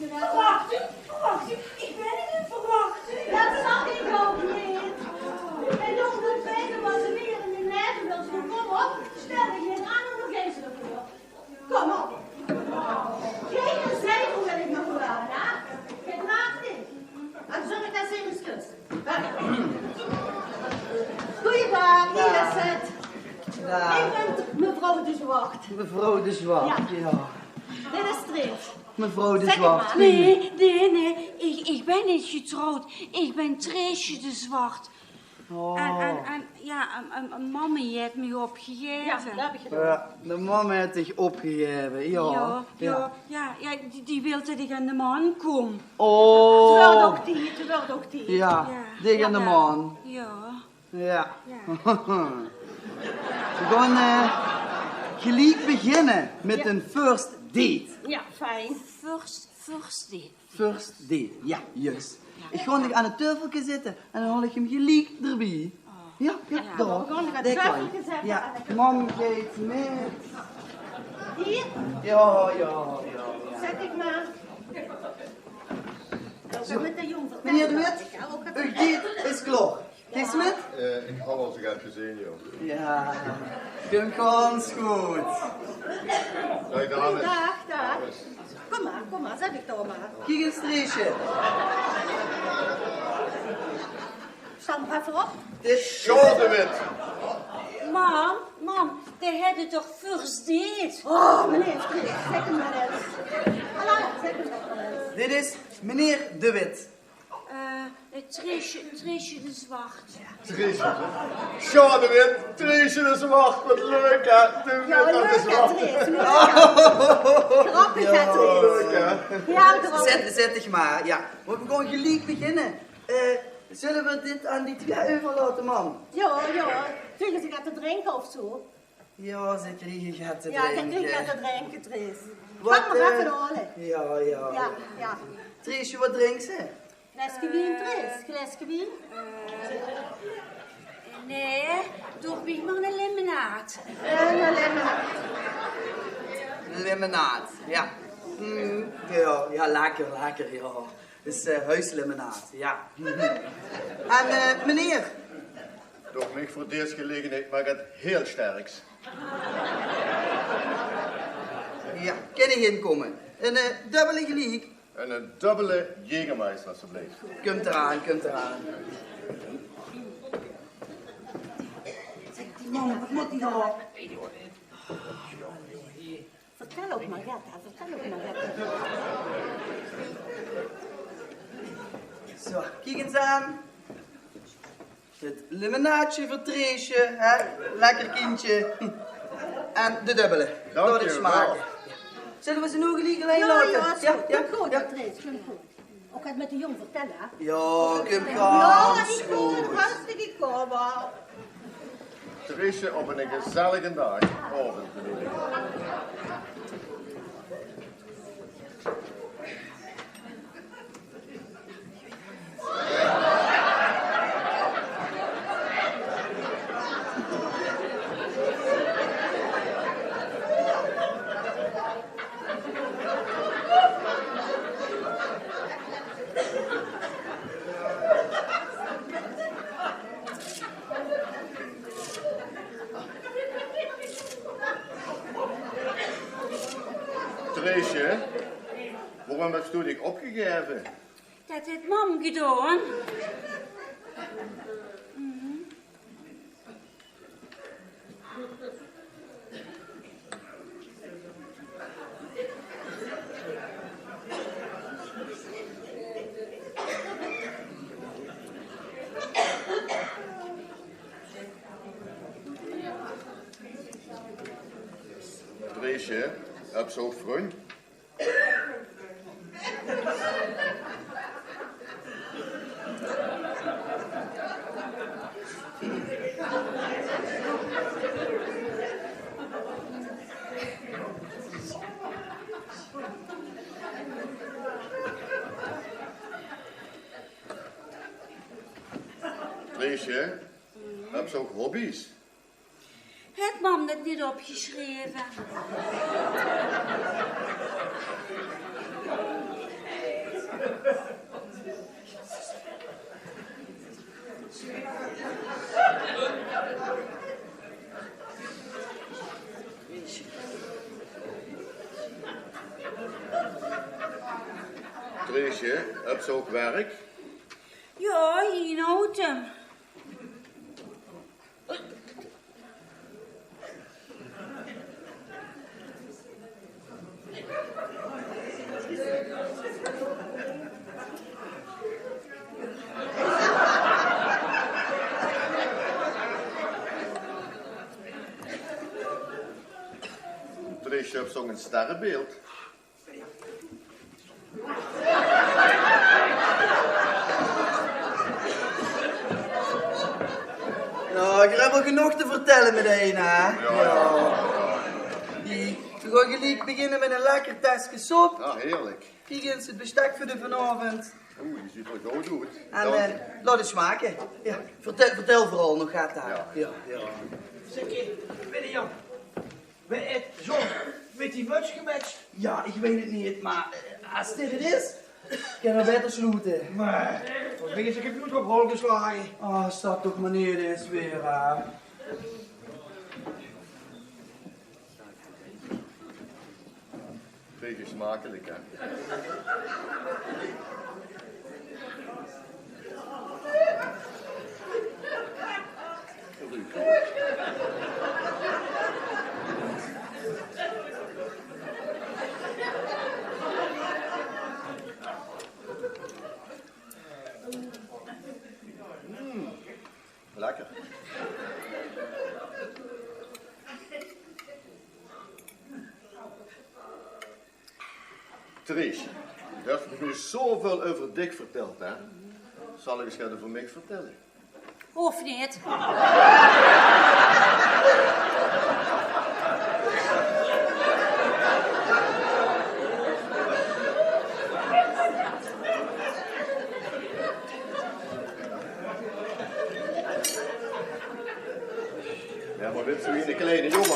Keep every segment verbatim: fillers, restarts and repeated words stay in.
Verwachting, verwachting, ich bön neet in verwachting. Det zag ich ouch neet. En doe de feit det se weer in mien laeve wils, kóm op, stèl dich neet aan en doe geis se d'rveur. Kóm op. Geine zeiker wil ich nog waal, hè? Gedraag dich. En zörg det se ins kóns. Goojendaag, hie is 't. Daag. Ich bön mevrouw de Zwart. Mevrouw de Zwart, jao. Dit is Trees. Mevrouw de Zwart. Nae, nae, nae. Ich, ich bön neet getrouwd. Ich bön Treesje de Zwart. Oh. En, en, en, jao, en, en, en mam haet mich opgegaeve. Jao, det höb ich gedaon. Jao, de mam haet dich opgegaeve, jao. Jao, jao, jao, die, die wilt det ich aan de man kóm. Oh. 't Weurt ouch tied, 't weurt ouch tied. Jao, dich aan de man. Jao. Jao. Veer gaon, eh, geliek beginne mit ein first date. Jao, fijn. First, first date. First date, jao, juus. Ich gaon dich aan 't töffelke zitte en dan haol ich 'm geliek d'rbie. Jao, jao, dao. Dao kan. Mam geit mit. Hie? Jao, jao, jao. Zèt dich mer. Zo. Meneer De Wit, eur date is klaor. Is 't mit? Eh, ich höb 't al zoe get gezeen, jao. Jao, kump gans good. Daag, dames. Daag, daag. Kóm mer, kóm mer, zèt dich dao mer. Kiek ins, Treesje. Staon v'r effe op? Dit is Sjoon, De Wit. Mam, mam, dae haet toch first date? Oh, meneer Trees, zèk 'm mer ins. Hallo, zèk 'm mer ins. Dit is meneer De Wit. Eh, Treesje, Treesje de Zwart. Treesje. Sjoon, De Wit, Treesje de Zwart, waat leuk, hè? Jao, leuk, hè, Trees? Leuk, hè? Grappig, hè, Trees? Leuk, hè? Jao, grappig. Zèt, zèt dich mer, jao. Mer veer gaon geliek beginne. Eh, zölle veer dit aan die twieë euverlaote, mam? Jao, jao. Kriege ze get te drinke of zoe? Jao, ze kriege get te drinke. Jao, ze kriege get te drinke, Trees. Waat, eh, jao, jao. Jao, jao. Treesje, waat drinks se? Glaeske wien, Trees? Glaeske wien? Eh, nae, doot mich mer ein limonaad. Eh, ein limonaad. Limonaad, jao. Mm, jao, jao, lekker, lekker, jao. Is, eh, hoeslimonaad, jao. En, eh, meneer? Doot mich veur dees gelegenheid mer get hieël sterks. Jao, kin ich inkómme. Ein, eh, dubbele geliek. En ein dubbele Jägermeister, alstublieft. Kump d'raan, kump d'raan. Zèk, die man, waat mót die noe? Vertèl ouch mer get, hè. Vertèl ouch mer get. Zo, kiek ins aan. 't Limonaadje veur Treesje, hè? Lekker kindje. En de dubbele. Dank uch wel. Laot 't smaake. Zölle v'r ze noe geliek allein laote? Jao, jao, is good. Jao, jao. Kump good, Trees, kump good. Ouch get mit de jóng vertèlle, hè? Jao, kump gans good. Hartstikke good, hè. Treesje op eine gezellige daag. Aovend, bedoel ich. Treesje, woróm höbs doe dich opgegaeve? Det haet mam gedaon. Treesje, höbs se ouch vrunj? Treesje, höbs se ouch hobby's? Haet mam det neet opgesjreve? Treesje, höbs se ouch werk? Jao, hie in Houtem. Treesje, höbs se ouch ein sterrebeeld? Jao, ich höb al genóg te vertèlle mit ein, hè? Jao, jao. Jao. Veer gaon geliek beginne mit ein lekker teske sop. Jao, heerlik. Kiek ins, 't bestek veur de vanaovend. Oeh, die zuut d'r good oet. En, eh, laot 't smake. Jao, vertèl, vertèl veural nog get, hè. Jao. Jao, jao. Zèk, eh, William. Wae haet zoe mit die möts gematst? Jao, ich weit 't neet, mer, eh, es dit 't is, kinne v'r baeter sloete. Mer, wat bön ich, ich höb noe op hol geslage. Oh, stap toch mer neer, dit is weer, hè. Vin ich smakelik, hè? Mm, lekker. Treesje, doe höbs mich noe zoeväöl euver dich vertèld, hè? Zal ich ins get euver mich vertèlle? Hoof neet. Jao, mer dit is toch 'ne kleine jóng.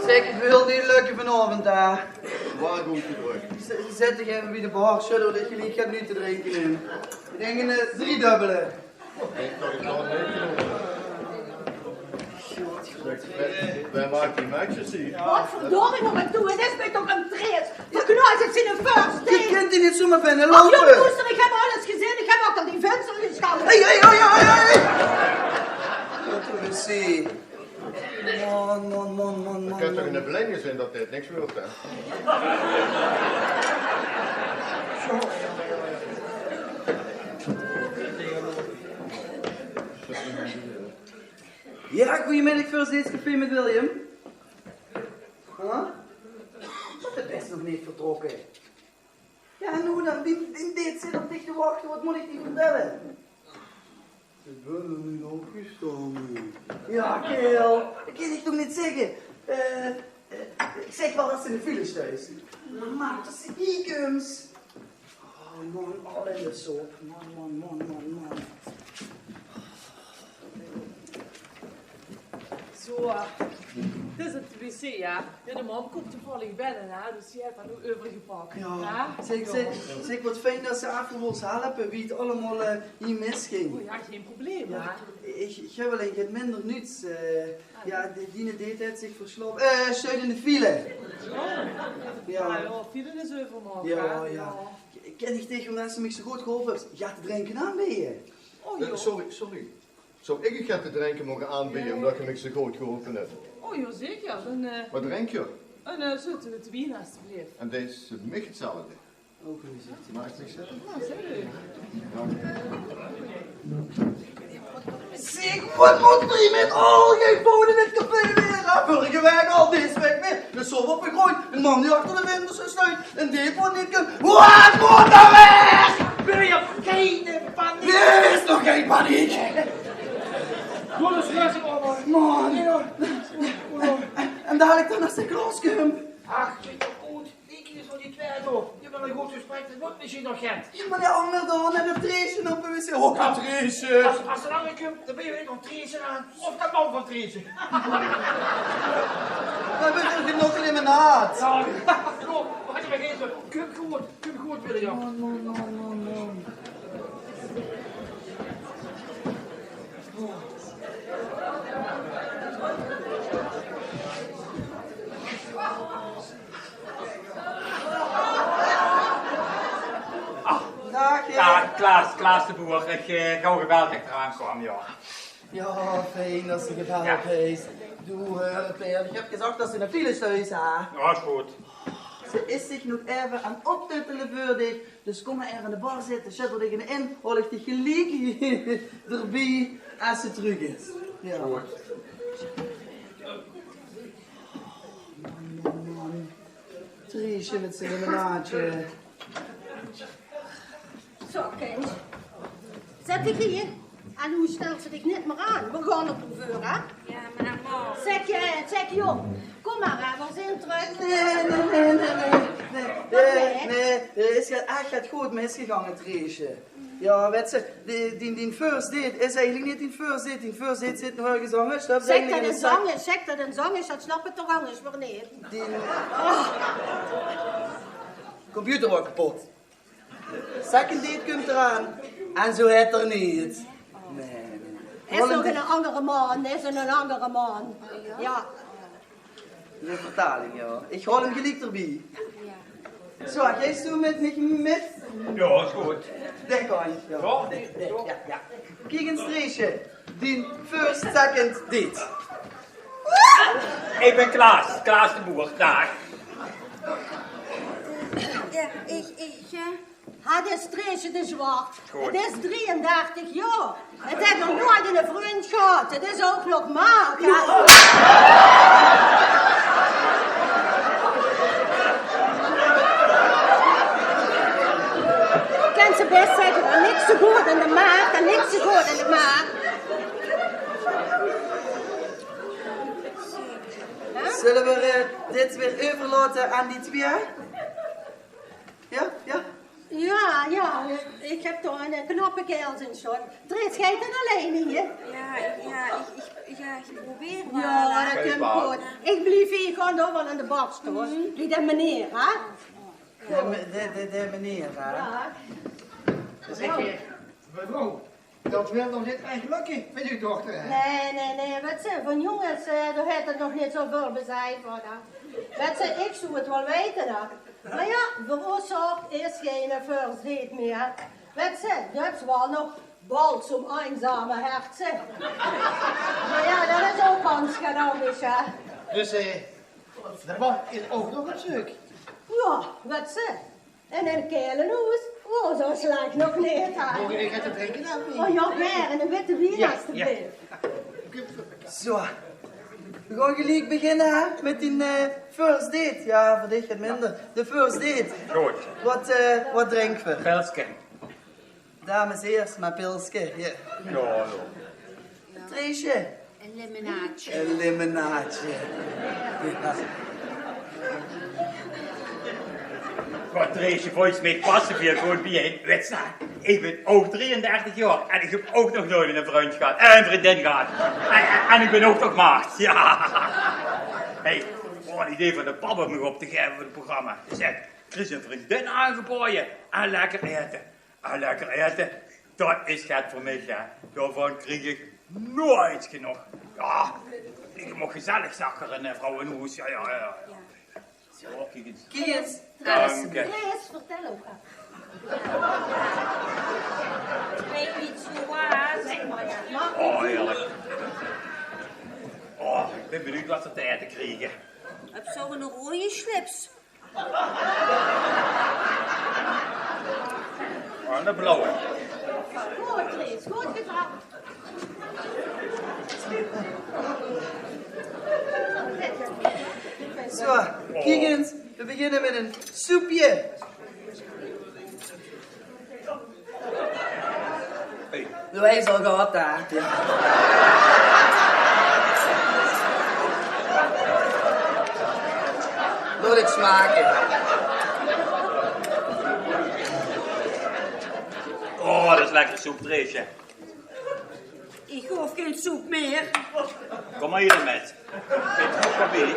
Zèk, 't wil neet lökke vanaovend, hè. Zwaor good gedrök. Z-, zèt dich effe bie de bar, sjudder dich geliek get nuuj te drinke in. Ich dink 'n, eh, driedubbele. Wae maak die matjes hie? Godverdorie, wat doon v'r? Dit is mich toch ein trees. Verknoeit, 't is 'n first date. Geer kint hie neet zoemer binneloupe. Och, jóng, loester, ich höb alles gezeen. Ich höb ouch al die vins gesjande. Hey, hey, hey, hey, hey, hey. Laot ins zeen. Man, man, man, man, man. 't Kin toch neet de bedoeling zeen det dit niks wuuert, hè? Jao, goojemiddig, First Dates Café mit William. Huh? Waat, de bès nog neet vertrokke? Jao, en noe dan? Dien, dien date zit op dich te wachte, waat mót ich die vertèlle? Ich bön nog neet opgestaon. Jao, kaerel, det kin ich toch neet zègke. Eh, eh, ich zèk waal det se in de file steis. Mer maak det se hie kums. Oh man, al in de sop. Man, man, man, man, man. Zo, eh, dit is 't wc, jao. Jao, de mam kump toevallig binne, hè, dus die haet det noe euvergepak. Jao. Hè? Zèk, zèk, zèk, waat fijn det se effe wils helpe wie 't allemaol, eh, hie misgóng. O jao, gein probleem, hè? Ich, ich höb allein get minder nuuts, eh, jao, de, diene date haet zich verslaope. Eh, sjtuit in de file. Jao. Jao, jao, file is euver, man. Jao, jao. Kin ich dich, ómdet se mich zo good geholpe höbs, get te drinke aanbeje? O, jao. Eh, sorry, sorry. Zou ich uch get te drinke moge aanbeje, ómdet geer mich zo good geholpe höb? O, jao, zeker. Ein, eh, Waat drink geer? Ein, eh, zoete witte wien, estebleef. En dees, eh, mich 'tzelfde. Ouch ein zoete. Maak niks, hè? Jao, zeker. Dank uch. Zèk, waat mót d'r hie mit al die vrouwe in 't café waere? Vörrige waek al, dees waek weer. De sop opgegroeid, ein man dae achter de vinders sjtuit. En dit waat neet kan. Waat mót d'r weg? William, gein paniek. D'r is nog gein paniek. Doe ins rustig, man. Man. En, en dalik dan es de Klaos kump. Ach, zit toch good. Van die twee toch, die wille good gesprek, dat wuuert mesjien nog get. Jao, mer de anger dan, en dat Treesje op de wc. Oh, dat Treesje. As, as d'r anger kump, dan bön ich nog Treesje aan. Of dat man van Treesje. Veer höbbe toch genóg limonaad. Jao, jao, wach effe, kump good, kump good, William. Man, man, man, man, man. Daag, eh. Daag, Klaas, Klaas de boer. Ich, eh, höb gebeld det ich d'raan kaom, jao. Jao, fijn det se gebeld höbs. Doe, eh, Peer, ich höb gezag det se in de file steis, hè? Jao, is good. Ze is zich nog effe aan 't optuttele veur dich. Dus kóm mer effe aan de bar zitte, zèt dich in, haol ich dich geliek d'rbie es ze trök is. Jao. Good. Man, man, man. Treesje mit zien limonaadje. Zo, kindj. Zèt dich hie. En noe stèls se dich neet mier aan. Veer gaon d'r veur, hè? Jao, mer mam. Zèk, eh, zèk, jóng. Kóm mer, hè, veer zeen trök. Nae, nae, nae, nae, nae. Waat, nae? Nae, nae, d'r is ech get good misgegange, Treesje. Jao, wèts se, die, die, dien first date is eigelik neet dien first date. Dien first date zit nog örges angers. Zèk det ein zang is, zèk det ein zang is, det snap ich toch angers, mer neet. Dien computer waor kepot. Second date kump d'raan. En zoe hèt 'r neet. Nae, nae. Is nog eine angere man, is nog eine angere man. Jao. De vertaling, jao. Ich haol 'm geliek d'rbie. Zo, geis doe mit mich mit? Jao, is good. Dao kantj, jao. Jao? Dao, dao, jao, jao. Kiek ins, Treesje. Dien first, second date. Ich bön Klaas, Klaas de boer. Daag. Jao, ich, ich, eh, Ha, 't is Treesje de Zwart. Good. 't Is drieëndertig jaor. 't Haet nog noeats eine vrundj gehad. 't Is ouch nog maag. Jao. Kèns se bès zègke, d'r is niks te good aan de maag, d'r is niks te good aan de maag. Hè? Zölle v'r, eh, dit weer euverlaote aan die twieë? Jao, jao. Jao, jao, ich höb dao eine knappe kaerel in sjtaon. Trees, geis doe allein hie? Jao, ich, jao, ich, ich, jao, ich probeer 't waal, hè. Jao, det kump good. Ich blief hie, ich gaon dao waal aan de bar sjtaon. Bie dae meneer, hè? De me-, de, de, de meneer, hè? Jao. Zèk, eh, mevrouw, det wil nog neet ech lökke mit eur dochter, hè? Nae, nae, nae. Wèts se, van jónges, eh, dao haet 't nog neet zoväöl bezieë van, hè. Wèts se, ich zou 't waal weite, hè. Mer jao, veur ós is geine first date mieë. Wèts se, det is waal nog Balsem op eenzame hertse. Mer jao, det is ouch gans get angers, hè. Dus, eh, d'r man is ouch nog op zeuk? Jao, wèts se. En in Kelenhoes? Oh, zoe slech nog neet, hè? Maag ich get te drinke höbbe? Oh jao, gaer. En eine witte wien, jao, alstublieft. Jao. Zo. V'r gaon geliek beginne, hè, mit die, eh, first date. Jao, veur dich get minder. De first date. Good. Waat, eh, waat drinke v'r? Pilske. Dames eers, mer pilske. Jao. Jao, jao. Treesje. Ein limonaadje. Ein limonaadje. Jao. Mer Treesje, volges mich passe v'r good biejein. Wèts se, ich bön ouch drieëndertig jaor en ich höb ouch nog noeats eine vrundj gehad. Eh, ein vrundin gehad. En, en, en ich bön ouch nog maagd. Jao. Hey, oh, 't idee van de pap óm mich op te gaeve veur 't programma. Dae zaet: "Kriss ein vrundin aangebaoje en lekker aete." Ah, lekker aete, det is get veur mich, hè. Daovan krieg ich noeats genóg. Jao, ich maag gezellig zakkere, eh, vrouwenhoes. Jao, jao, jao. Zo, kiek ins. Kiek ins. Dank dich. Trees, vertèl ouch. Ich weit neet zo waat. Zèk mer, jao. Oh, heerlik. Oh, ich bön benuujd waat v'r te aete kriege. Höbs se ouch eine roeje slips? Oh, eine blauwe. Good, Trees, good gedaon. Zo, kiek ins, v'r beginne mit ein soepje. Hey. Doe höbs al gehad, hè? Jao. Laot 't smake. Oh, dat is lekker soep, Treesje. Ich hoof gein soep mieë. Kóm mer hie mit. Gein soep mieë.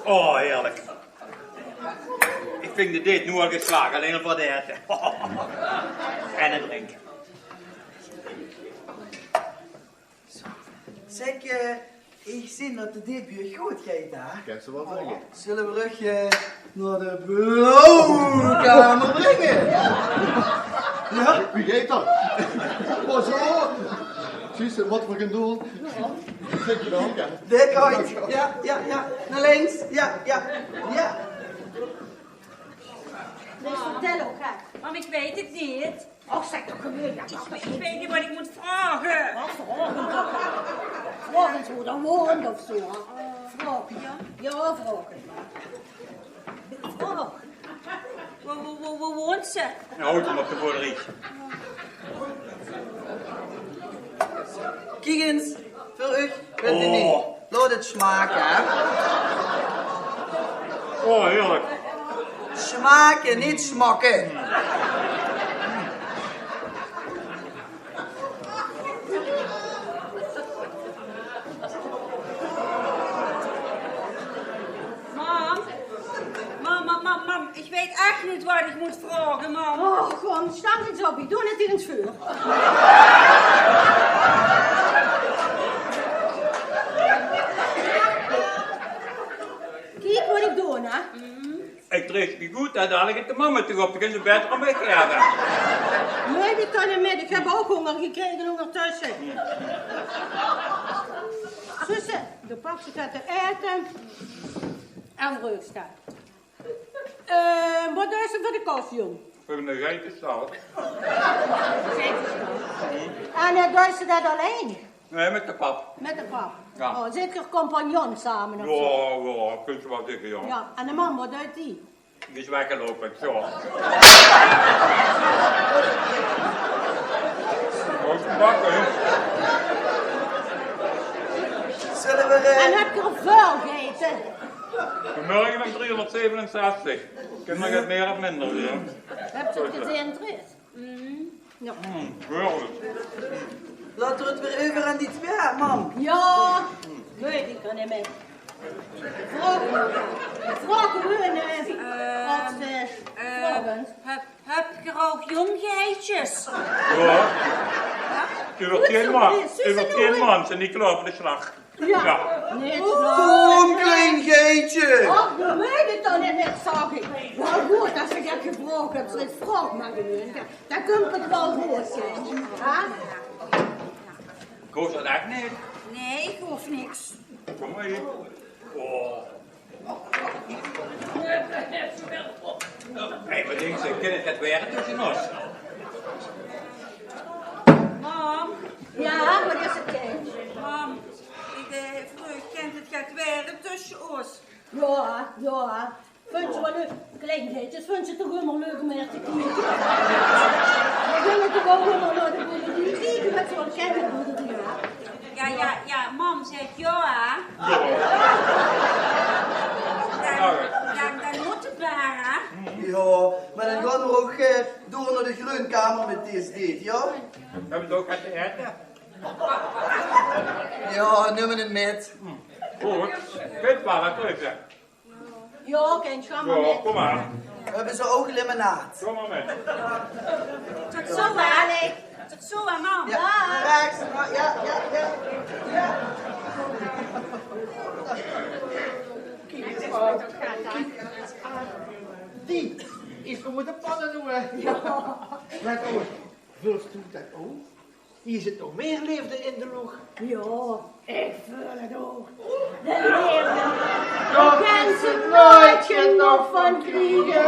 Oh, heerlik. Ich vinj de date noe al geslaag, allein al veur 't aete. En 't drinke. Zèk, eh, ich zeen dat de date bie uch good geit, hè? Kèns se waal zègke. Zölle v'r uch, eh, nao de blauwe kamer bringe? Jao? Wie geit dat? Oh, zo. Precies, wat v'r gaon doon. Zèk, jao. Dit kantje. Jao, jao, jao. Nao links. Jao, jao, jao. Dus vertèl ouch, hè. Mam, ich weit 't neet. Och, zèk toch gewoon, jao, papa. Ich weit neet wat ich mót vraoge. Wat vraoge? Vraog ins wie d'r woont of zo, hè. Vraog. Jao? Jao, vraog. Vraog. Wo, wo, wo, wo woont ze? Jao, hoort 'm op de boerderie. Kiek ins, veur uch. Vinjt geer neet? Oh. Laot 't smake, hè? Oh, heerlik. Smake, neet smakke. Mam, mam, mam, mam, mam. Ich weit ech neet wat ich mót vraoge, mam. Och, kóm, stamp ins op, ich doon 't ins veur. Kiek wat ich doon, hè. Ich dreig dich good, hè, dalik geit de mam toch op, dan kins se baeter aan mich gaeve. Nae, det kan neet mieë. Ich höb ouch hónger gekrege óngertösse. Zusse, dan pak ich get te aete. En vreugde. Eh, wat deis se veur de kos, jóng? Veur de geite staat. En, eh, deis se det allein? Nae, mit de pap. Mit de pap? Jao. Oh, zit geer compagnon same of zo? Jao, jao, kins se waal zègke, jao. Jao, en de mam, wat deit die? Die is weggeloupe, jao. Wat bakke, hè? Zölle v'r, eh, En höb geer väöl gegaete? Vanmorge van driehonderdzevenenzestig. Kin nog get mieë of minder, jao. Höb geer 't gezeen, Tris? Mm. Jao. Mm, heerlik. Laot v'r 't weer euver aan die twee, mam. Jao. Nae, die kan neet mieë. Vraog, vraog gewoon, eh, of ze, eh, vraog ins. Höb, höb geer ouch jóng geitjes? Jao. Jao? Euver tieën maond, euver tieën maond zeen die klaor veur de slach. Jao. Jao. Nae, klein geitje. Och, nae, det dan neet, zag ich. Waal good det se det gevraog höbs, zèk, vraog mer gewoon. Jao, dan kump 't waal good, hè. Hè? Ich hoof det ech neet. Nae, ich hoof niks. Kóm mer hie. Oh. Hey, wat dinks se, kin 't get waere tösse ós? Mam. Jao, wat is 't, kindj? Mam, ich, eh, vroog, kin 't get waere tösse ós? Jao, jao. Vinjs se waal leuk? Klein kindjes vinjs se toch ummer leuk óm nao te kieke? Die gaon toch ouch ummer nao de boerderie kieke, mit zo'n kinderboerderie, hè? Jao, jao, jao, mam zaet jao, hè? Jao. Dan, jao, dan mót 't waal, hè? Jao, mer dan gaon v'r ouch, eh, door nao de greunkamer mit dees date, jao? Höbs se ouch get te aete? Jao, num 'm mit. Good. Wit waal, hè, Treesje? Jao, kindj, gaon mer mit. Jao, kóm mer. Höbbe ze ouch limonaad? Kóm mer mit. Tot zo, hè? Tot zo, hè, mam? Jao, rechs. Jao, jao, jao. Kiek, kiek. Die is veur de panne, hoor. Jao. Mer good, veulste det ouch? Hie zit nog mieë leefde in de loch. Jao, ich veul 't ouch. De leefde. Dao kins se noeats genóg van kriege.